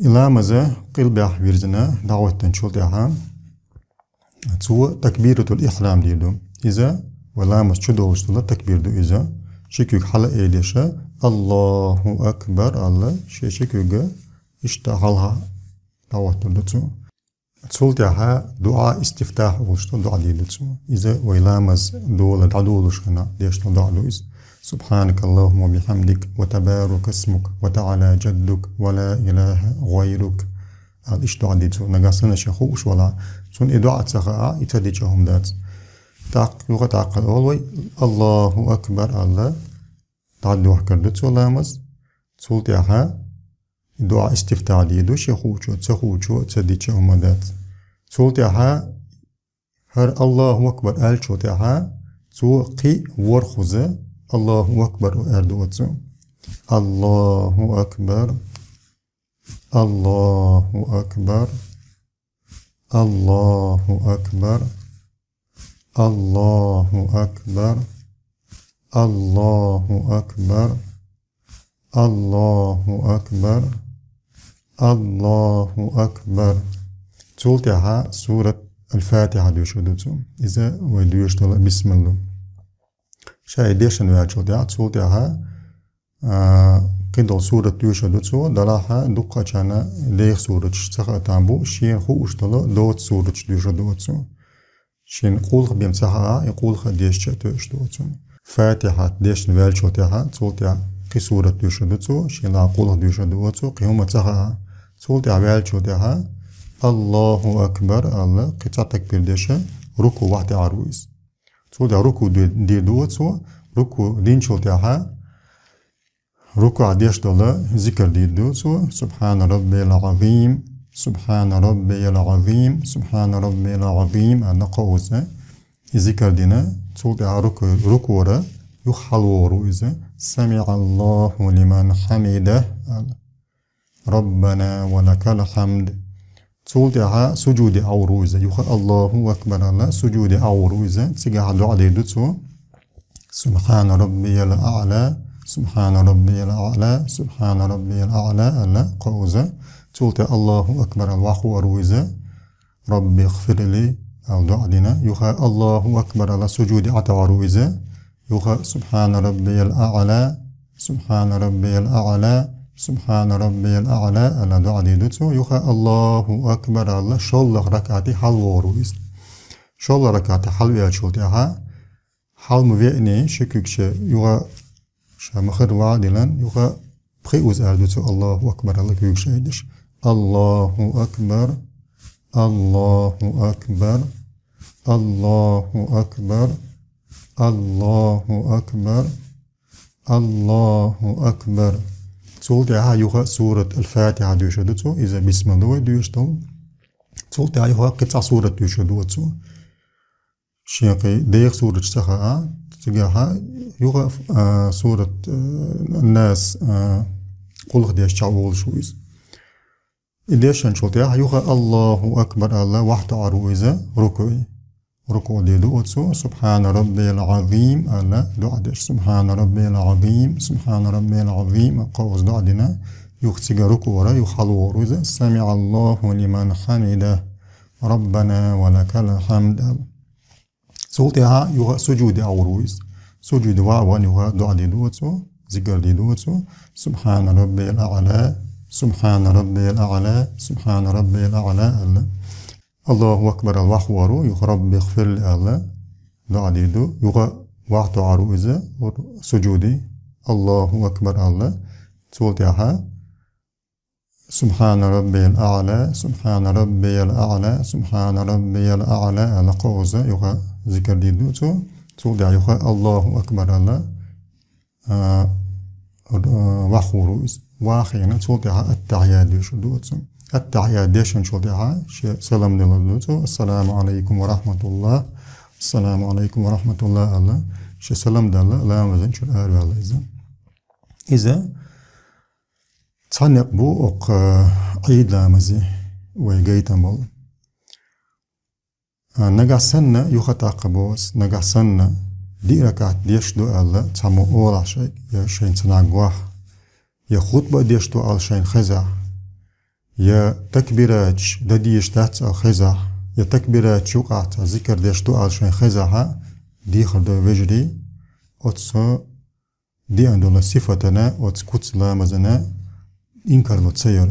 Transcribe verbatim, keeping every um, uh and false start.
И ламаз къилбехь вирзина дӀахӀоттинчул тӀехьа, цо такбиратул ихьрам дийр ду. Иза вай ламаз чу долуш долу такбир ду иза. Ши куьг хьала а айдеш, «Аллаху акбар» аьлла, ши, ши куьг иштта хьалха дӀахӀоттур ду цо. Цул тӀаьхьа дуӀа истифтахь олуш долу дуӀа дийр ду цо. Иза вай ламаз дола дӀадолуш хенахь деш долу дуӀа ду иза. «Субханакаллахумма ва бихамдик, ва табарака исмук, ва та'ала джаддук, ва ла илаха гъайрук», аьлла, иштта дуӀа дийр ду цо. Нагахь санна шен хууш валахь, цунна и дуӀа ца хаахь, и ца дича хӀума дац. ТӀаккха, юха тӀаккха олу вай, «Аллаху акбар» аьлла, дӀадохкур ду цо ламаз. Цул тӀаьхьа дуӀа истифтахь дийр ду, шен хуучо, ца хуучо, ца дича хӀума дац. Цул тӀаьхьа хӀара «Аллаху акбар» аьллачул тӀаьхьа цо кхин а ворхӀазза «Аллаху акбар» аьлла ду оцу. «Аллаху акбар, Аллаху акбар, Аллаху акбар, Аллаху акбар, Аллаху акбар, Аллаху акбар, Аллаху акбар». Цул тӀаьхьа сурат Аль-Фатихьа доьшур ду цо. Иза вай доьшуш долу бисмилла. Ша и дешна ваьллачул тӀаьхьа, цул тӀаьхьа, а, кхидолу сурат доьшур ду цо, делахь а дуккхачарна деха сураташ ца хаьа там бу, шена хууш долу доцу сураташ доьшур ду оцу. Шена къулхьа бен ца хаахь, и къулхьа дешча а тоьуш ду оцунна. Фатихьат дешна ваьллачул тӀаьхьа, цул тӀаьхьа кхин сурат доьшур ду цо, шена къулхьа доьшур ду оцу, кхин хӀума ца хаахь. Цул тӀаьхьа ваьллачул тӀаьхьа, «Аллаху акбар» аьлла, кхин цхьа такбир деш, рукуъ вахь тӀаьхьар ву иза. Цул тӀаьхьа рукуъ ди-, дийр ду оцу, рукуъ динчул тӀаьхьа, рукуъ деш долу зикр дийр ду цо: «Субхана раббиял азим, субхана раббиял азим, субхана раббиял азим», аьлла кхузза и зикр дина, цул тӀаьхьа рукуъ-, рукуъра юха хьалавогӀур ву иза: «Самиаллаху лиман хьамидах», аьлла. «Раббана ва лакал хьамд». Цул тӀаьхьа сужуде Ӏур ву иза. Юха «Аллаху акбар» аьлла, сужуде Ӏур ву иза. Цигахь дуӀа дийр ду цо: «Субхана раббиял а'ла, субхана раббиял а'ла, субхана раббиял а'ла», аьлла кхузза. Цул тӀаьхьа «Аллаху акбар» аьлла вахвар ву иза. «Рабби гъфирли», аьлла дуӀа дина. Юха «Аллаху акбар» аьлла сужуде ӀатӀар ву иза. Юха «Субхана раббиял а'ла, субхана раббиял а'ла, субхана раббиял а'ла» аьлла дуӀа дийр ду цо. Юха «Аллаху акбар» аьлла шоллагӀа ракаӀате хьалавогӀур ву иза. ШоллагӀа ракаӀате хьалавеачул тӀаьхьа, хьала ма веане, ши куьг шен юха ша ма-хиллара ваха диллина, юха пхи уза эр ду цо «Аллаху акбар» аьлла куьйгаш айдеш. «Аллаху акбар, Аллаху акбар, Аллаху акбар, Аллаху акбар, Аллаху акбар». Цул тӀаьхьа юха сурат Аль-Фатихьа доьшур ду цо, иза бисмилла ду вай доьшуш долу. Цул тӀаьхьа юха кхин цхьа сурат доьшур ду цо. Шен кхин деха сураташ ца хаахь, цигахь юха, а, сурат, а, Нас, а, къулхьа деш чӀагӀволуш ву иза. И дешначул тӀаьхьа юха «Аллаху акбар» аьлла вахтӀар ву иза рукуъе. Рукуъ дийр ду оцу, «Субхана раббиял азим» аьлла дуӀа деш. «Субхана раббиял азим, субхана раббиял азим» кхузза дуӀа дина, юха цига рукуъра юха хьалавогӀур ву иза: «Самиаллаху лиман хьамидах, Раббана ва лакал хьамд» аьлла. Цул тӀаьхьа юха сужуде Ӏур ву иза. Сужуде ваха а вахана юха дуӀа дийр ду цо, зикр дийр ду цо: «Субхана раббиял а'ла, субхана раббиял а'ла, субхана раббиял а'ла» аьлла. «Аллаху акбар» аьлла вахвар ву, юха «Рабби гъфирли» аьлла дуӀа дийр ду. Юха вахтӀар ву иза сужуде, «Аллаху акбар» аьлла. Цул тӀаьхьа «Субхана раббиял а'ла, субхана раббиял а'ла, субхана раббиял а'ла» аьлла кхузза юха зикр дийр ду цо. Цул тӀаьхьа юха «Аллаху акбар» аьлла, а, а, вахвар ву иза. Вахана цул тӀаьхьа аттахьят доьшур ду цо. Аттахьят дешначул тӀаьхьа шен салам далур ду цо: «Ассаламу Ӏалайкум ва рахьматуллахӀ, ассаламу Ӏалайкум ва рахьматуллахӀ» аьлла. Шен салам далла, ламазан чуьра араваьлла иза. Иза цхьа некъ бу окху, а, Ӏийд ламазе вай гайтам болу. А, нагахь санна, юха тӀаккха боху ас, нагахь санна диъ ракаӀат деш ду аьлла цхьаммо олахь шайга, я шайна ца наггахь, я хутба а деш ду аьлла шайна хезахь, Я такбираташ дан дезаш дац аьнна хезахь, я такбираташ юкъахь цхьа зикар деш ду аьнна шайна хезахь а, дехар ду вежарий, оцу деана долу сифатана, оцу куц ламазана инкарло ца йора.